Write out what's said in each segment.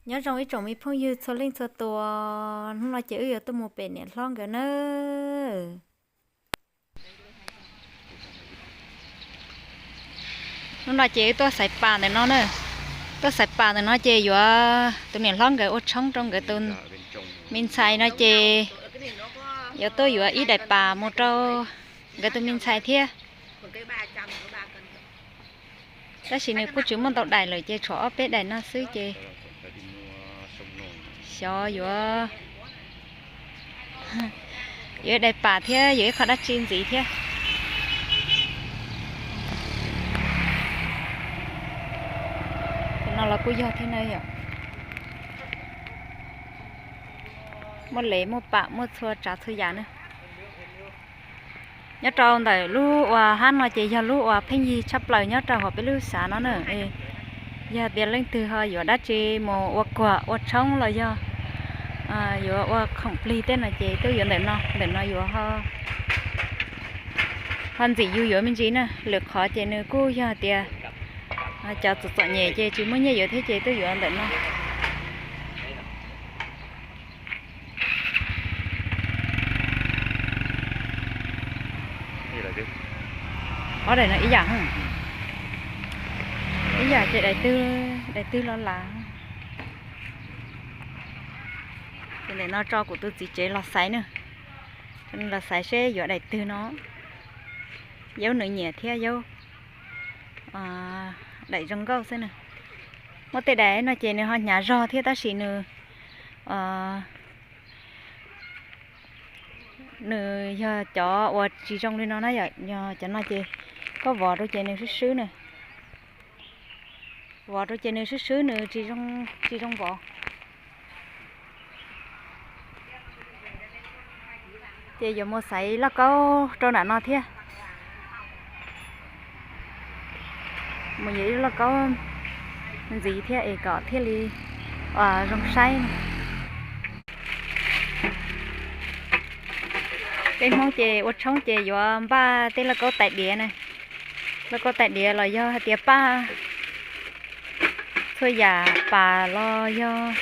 Nyob zoo ib tsoom me phooj ywg txhua leej txhua tus, hnub no ces wb yuav tuaj mus pem niam hlob nkawd na. Hnub no ces wb tuaj xaiv pas ntawm no na. Tuaj xaiv pas ntawm no ces yuav tus niam hlob nkawd ua tshoob rau nkawd tus me ntxhais no ces yuav tuaj yuav ib daim pas mus rau nkawd tus me ntxhais thiab. Tab sis nws kuj tsis muaj ntau daim lawm ces tshuav ob peb daim no xwb ces xyov yuav, yuav daim pas thiab yuav ib qho dab tsi ntxiv thiab. Tus no los kuj yog thiab na yom. Muaj lev muaj pam muaj txhua tsav txhua yam na. Nyob rau ntawm lub uas hab no ces yog lub uas pheej yig tshaj plaws nyob rau hauv peb lub xav no na. Yog tias leej twg ho yuav dab tsi mus ua kuam ua tshoob los yog yuav ua khoom plig tej no ces twb yuav ntawm no, ntawm no yuav ho ntxim yus yuav me ntsis na. Lwm qhov ces nws kuj yog tias cov txom txom nyem ces tsis muaj nyiaj yuav thiab ces twb yuav ntawm no. Ob daim no ib yam, ib yam ces daim twg, daim twg los lav. Ces ntawm no tso kuv tus txiv tsev los xaiv na, los xaiv seb yuav daim twg no. Yaub nws nyiam thiab yaub daim zoo nkauj xwb na. Muaj tej daim no ces nws ho hnyav zog thiab tab sis nws, nws yog cov uas tsis zoo li no na yom, yog cov no ces koj vov rau ces nws swb swb na. Vov rau ces nws swb swb nws tsis zoo, tsis zoo vov. Ces yuav mus xaiv lauj kaub rau nram no thiab. Mus yuav ib lauj kaub ntxiv thiab es kom thiaj li zoo saib. Peb Hmoob ces ua tshoob ces yuav npaj tej lauj kaub tais diav na. Lauj kaub tais diav los yog hais tias paj txhua yam, pas los yog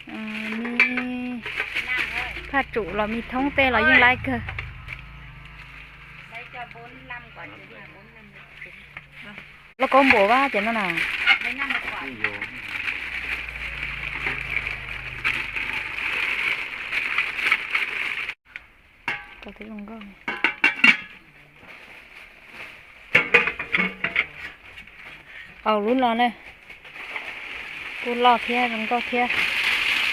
me phaj tsum los me thoob tej los yeej laib kawg. Lauj kaub npua vab ces no na. Au, lub no na, kuj loj thiab zoo nkauj thiab.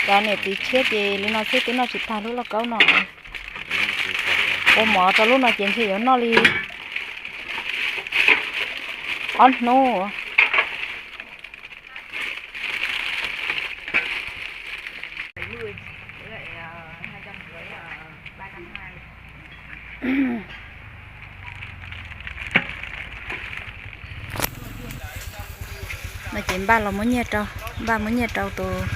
Cov niam txiv tshiab ces li no xwb twb noj tsis tag lub lauj kaub no. Ua mov rau lub no ces ntshe yuav noj li ob hnub. No ces npaj los muab nyiaj rau, npaj muab nyiaj rau tus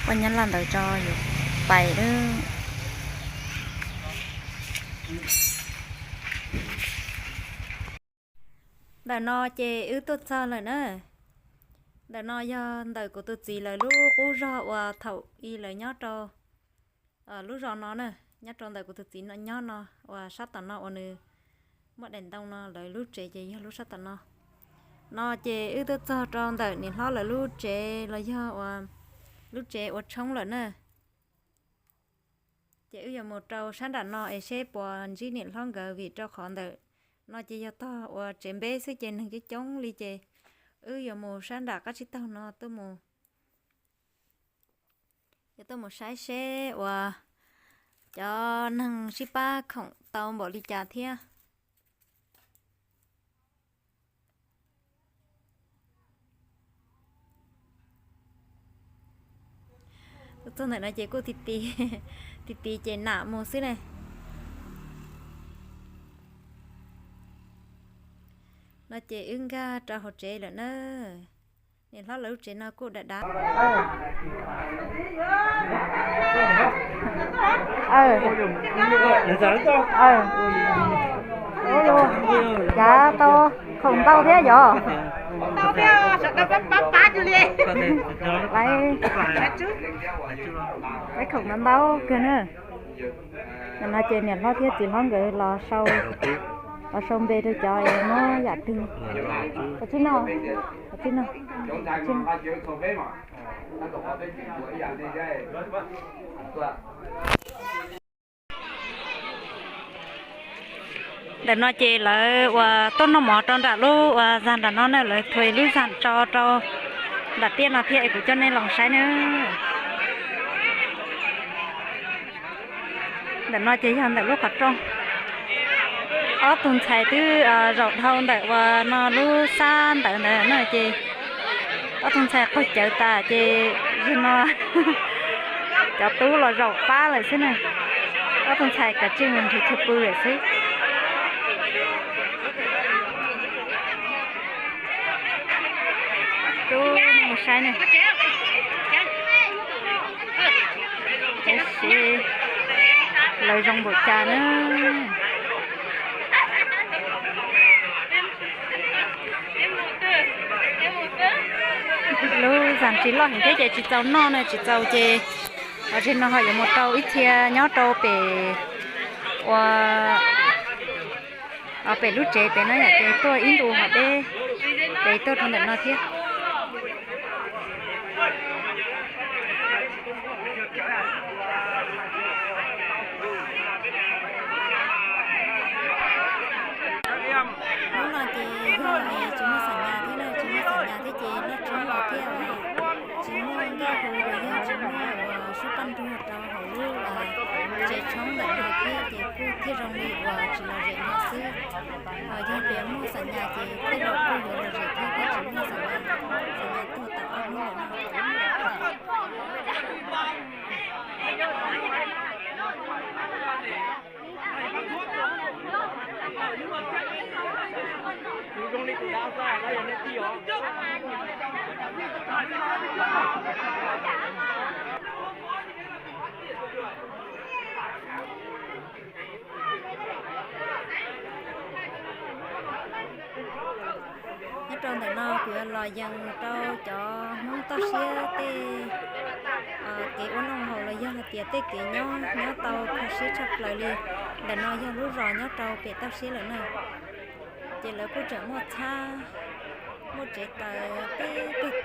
poj nyab laj ntawd tso yuav pais lawm. Ntawm no ces wb tuaj txog lawm na. Ntawm no yog ntawm kuv tus txiv lawv lub qub zog uas thaum ub lawv nyob rau lub zos no na, nyob rau ntawm kuv tus txiv no nyob no uas sab tom no uas nws muaj daim ntoo no, lawv lub tsev ces yog lub sab tom no. No ces wb tuaj txog rau ntawm niam hlob lawv lub tsev los yog uas lub tsev ua tshoob lawm na. Ces wb yuav mus rau sab nram no es seb puas ntsib niam hlob nkawd vim rau qhov ntawm no ces yog tog uas tsev npeb xwb ces neeg coob coob li ces wb yuav mus sab nram qab tsib taug no tuaj mus, yuav tuaj mus saib seb uas cov neeg sib pab khoom tau npaum li cas thiab. Tuaj txog ntawm no ces kuj ti ti, ti ti ces nam mus xwb ne. No ces wb nkag rau hauv tsev lawm na. Niam hlob lawv lub tsev no kuj dav dav. Cav tau khoom ntau thiab yom. Ntau thiab, sawv daws pab pab cug li. Lawv khoom ntau ntau kawg na. Nim no ces niam hlob thiab txiv hlob nkawd los sau, los sau npe rau cov es muab yam twg. Ua tib no, ua tib no. Ntawm no ces lawv uas tuaj noj mov rau nram lub uas zag nram no na, lawv thuav lub zag tso rau nram tiaj no thiab es kuv coj nej los saib na. Ntawm no ces yog ntawm lub qhov rooj. Ob tug ntxhais twb zaum dhau ntawm uas no lub sab ntawd ntawd na ces ob tug ntxhais qaug cawv tas ces yog no cov tub los zaum pab lawm xwb na. Ob tug ntxhais kav tsij mus nrhiav chaw pw lawm xwb. Tub mus saib na. Tab sis lawv zoo npaum cas na. Lub zag tsis loj heev thiab ces tsis txaus noj na, tsis txaus ces tseg no ho yuav mus rau ib txhia nyob rau pem ua pem lub tsev pem no yom, ces tuaj ib ntu ho deb pem tuaj rau ntawm no thiab. Hnub no ces yog tsis muaj xam nyas thiab na, tsis muaj xam nyas thiab ces noj tshoob los thiab tsis muaj nkauj hu los yog tsis muaj uas sub paj nrug rau hauv lub tsev tshoob ntawm no thiab ces kuj thiaj zoo li uas tsis lom zem no xwb. Ho yog tias muaj xam nyas ces tej zaum kuj yuav lom zem thiab tab sis muaj xam nyas, xam nyas tuag tas ob hnub lawm no. Nyob rau ntawm no kuv yuav los yees rau cov Hmoob toj siab tej kev ua noj haus los yog hais tias tej kev nyob nyob tau kho siab tshaj plaws li. Ntawm no yog lub zos nyob rau pem toj siab lawm na. Ces lawv kuj tseem muaj txhab, muaj tsev taws, teb teg taws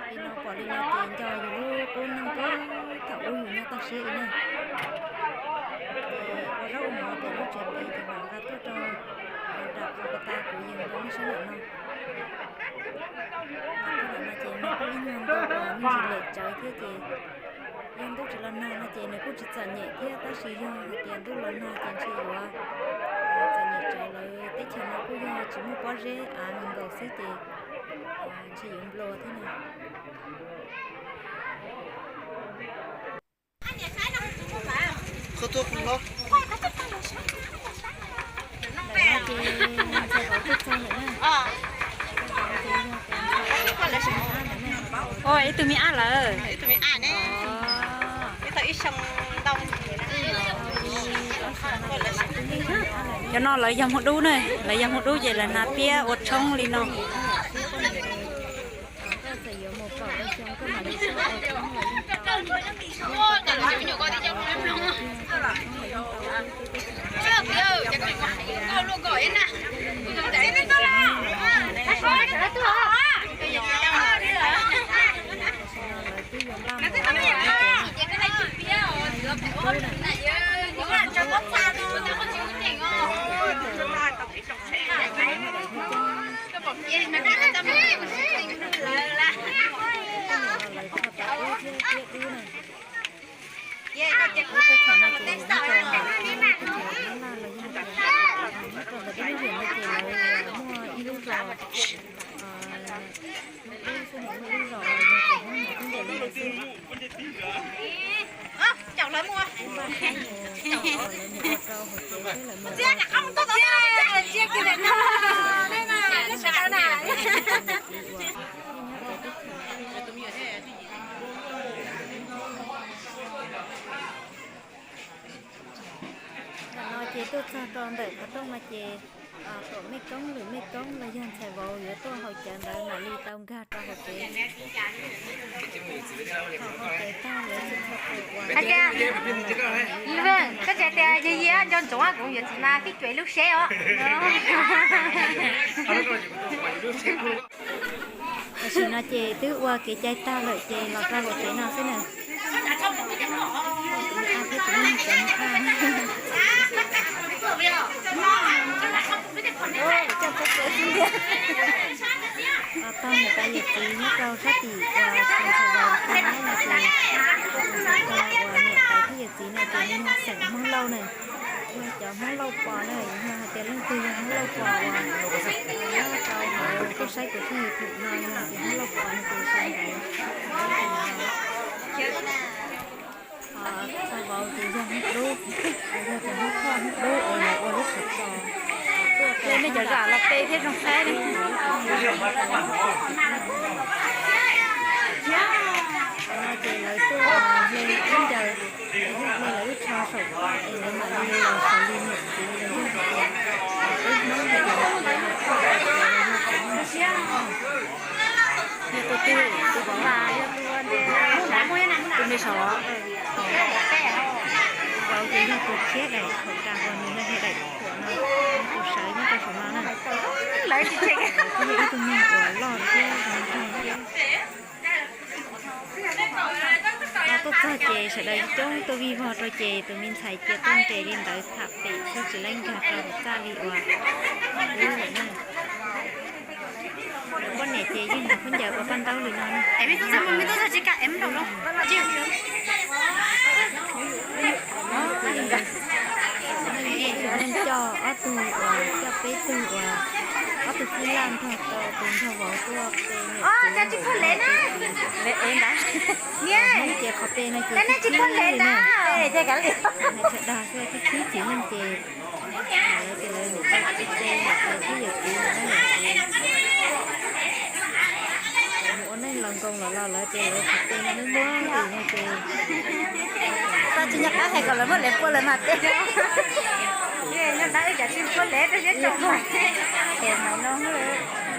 li no, pom li no ces nco yus lub qub neej thaum ub yus nyob toj siab li na. Ces ua zaub ua mov pem lub tsev pem ces mam nqa tuaj rau nram qhov ko tas kuv yees rau nej saib ntawm no. Nqa tuaj ntawm no ces nws kuj ib nyuag ntu uas me ntsis lem tsawv thiab ces yog ntuj tsis los nag no ces nws kuj tsis txom nyem thiab, tab sis yog hais tias ntuj los nag ces ntshe yuav txom nyem tsawv. Lawv teb chaws no kuj yog tsis muaj pob zeb av nkaus xwb ces ntshe yuav nplua thiab na. Ua ib tug me ab lawm. Cov no lawv yog hmoob dub na, lawv yog hmoob dub ces lawv hnav piab ua tshoob li no. Tam no ces tuaj txog rau ntawm qhov rooj no ces Tuam mej koob lwm mej koob los yog ntxhais vauv yuav tuaj haus cawv ntawd mam li tau nkag rau hauv kev. Hais tias, koj tsis hais tias yog yia nco ntsoov kuv yuav txiv mas fij cuam ib lub seb os. Tam sim no ces twb ua kev cai tag lawm ces los rau hauv tsev no xwb na. Tau niam tais yawm txiv nyob rau sab tim uas tus ntxhais vauv tau nyob no ces, uas niam tais thiab yawm txiv no ces nws yog xeem Hmoob Lauj na, yog cov Hmoob Lauj Pos na, yog hais tias leej twg yog Hmoob Lauj Pos uas nyob rau hauv tuaj saib kuv thiab YouTube no yog tias Hmoob Lauj Pos no ces sau ntawv. Tus vauv ces yog Hmoob Dub, yog tus Hmoob Thoj Hmoob Dub uas lawv ua lub qhov tos. Hle nej cov zam los pe thiab zoo saib li. No ces lawv tuaj hle ib ncaws, hle lawv lub tsho saum es lawv mam li los xav li niam txiv los yog hais tias peb Hmoob hais tias yog tus twg, tus vauv mas yog tus ua nte, tus me saum. Vauv ces yog tus tshiab daim khaum ras uas nws yog daim khuam no, tus sawv nyob rau saum no na. Lawv tsis tsheej, kuj yog ib tug neeg uas loj thiab zoo nraug thiab. Tuaj txog ces sawv daws coob tuaj vij vog rau ces tus me ntxhais cia tuaj nres li ntawd tham pem xwb tsis laib nkag rau hauv txaj li uas ub lawm na. Poj niam ces yeej nrog khaub ncaws ua paj ntaub li no na. Coj ob tug uas coj peb tug uas ob tug txij laj nrog rau tus nraug vauv tuaj pe niam txiv. Hmoob ces qhov pe no ces tib tib li na. Hais tshaj dag xwb tib tib txiv neej ces lawv ces lawv niam txiv pe niam tais thiab yawm txiv no na yom. Mus ua neej laus nkoos los los lawv ces lawv qhov pe no muab muab tim no ces tsis nco qab hais kom lawv muab lev pua lawm mas tej. Nyob dab wb cas tsis muab lev rau siab tsaus mas. Es hais no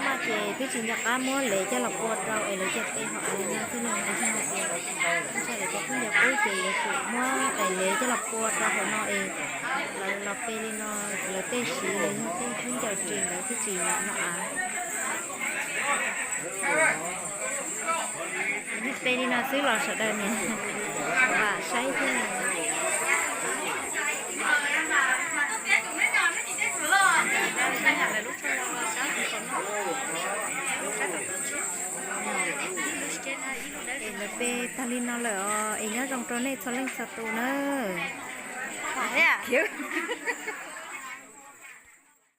mas ces twb tsis nco qab muab lev coj los pua rau es lawv cia pe hom no xwb na. Yog hais tias ntshai lawv cov khaub ncaws qub ces yuav tsum muab es lev coj los pua rau hauv no es lawv los pe li no, lawv tej siv los yog tej khaub ncaws ris ntawd thiaj tsis no av. Pe li no xwb los sawv daws niam vam saib thiab. Es lawv pe tag li no lawm os, es nyob zoo rau nej txhua leej txhua tus na.